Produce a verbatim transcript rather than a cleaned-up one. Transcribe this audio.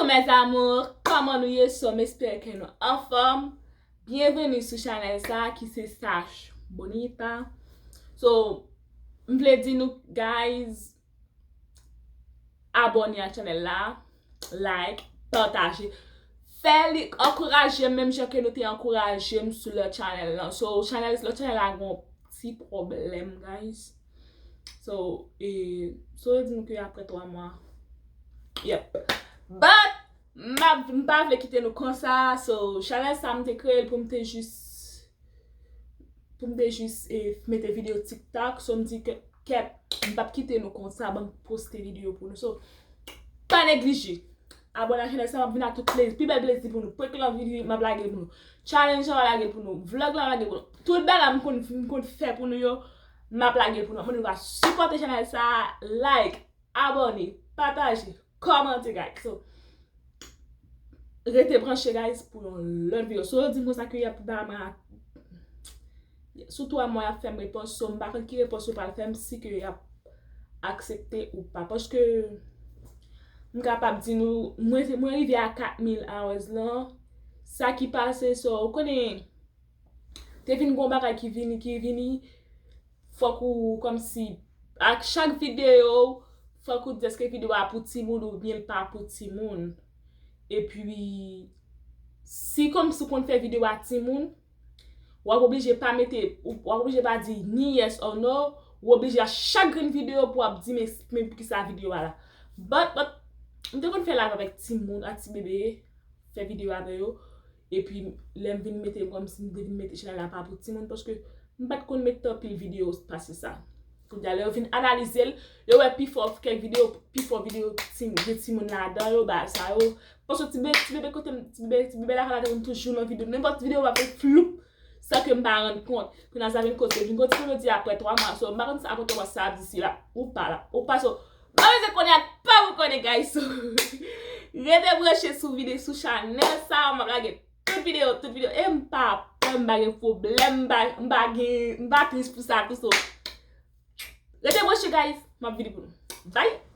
Mes amours, kòman nou ye? So, m espere ke nou anfòm. Byenveni sou chanèl sa ki se Sash Bonita. So, m vle di nou, guys, abòne ak chanèl la, like, pataje. Fè li ankouraje m menm jan ke nou te ankouraje m sou lòt chanèl lan. So, chanèl, lòt chanèl la gen yon ti pwoblèm, guys. So, e, so yo di m ke apre twa mwa. Yep. But, m pa, m pa vle kite nou konsa. So, chanèl sa m te kreye l pou m te jis, pou m te jis e, mete videyo TikTok. So, m di ke, kèt, m p ap kite nou konsa, ban m poste videyo pou nou. So, pa neglije. Abòne ak chanèl sa, m ap vin ak tout plezi, pi bèl plezi pou nou. Prank lan vini, m ap lage l pou nou. Challenge lan, m ap lage l pou nou. Vlog lan, m ap lage l pou nou. Tout bagay m konn, m konn fè pou nou yo, m ap lage l pou nou. Mwen nou va sipòte chanèl sa, like, abòne, pataje, kòmante, guys. So, rete branche, guys, pou yon lòt videyo. So, yo di m konsa ke y ap ba mwen, sou twa mwa y ap fè m repons. So, m pa konn ki repons yo pral fè m, si ke y ap aksepte ou pa. Paske m kapab di nou, mwen, mwen rive a kat mil hours lan. Sa ki pase, so, ou konnen, te vin gon bagay ki vini, ki vini, fòk ou, kòmsi, ak chak videyo, fòk ou di èske videyo a pou timoun oubyen l pa pou timoun. Epi, si kòmsi ou konn fè videyo a timoun, w ap oblije pa mete, w ap oblije pa di ni yes or no, ou oblije a chak grenn videyo pou w ap di, men, men poukisa videyo a la. But, but, m te konn fè live avèk timoun, ak ti bebe, fè videyo avè yo. Epi, lè m vin mete, kòmsi m te vin mete chanèl la pa pou timoun, paske m pa t konn mete anpil videyo pase sa. Kounye a, lè yo vin analize l, yo wè pifò kèk videyo, pifò videyo ti, gen timoun ladan yo, bagay sa yo. Paske ti bebe, ti bebe kote m, ti bebe, ti bebe lakay la te konn toujou nan videyo. Nenpòt videyo w ap fè floup, san ke m pa rann kont. Kounye a sa vin kote, vin kote pou yo di apre twa mwa. So, m pa konn sa apre twa mwa sa ap di si la ou pa la. Ou pa so. M pa bezwen konnen ak pa pou konnen, guys. So, rete branche sou videyo, sou chanèl sa, m ap lage tout videyo, tout videyo. E m pa pè, m pa gen pwoblèm, m pa, m pa gen, m pa tris pou sa tou. So, rete branche, guys. M ap vini pou nou. Bye!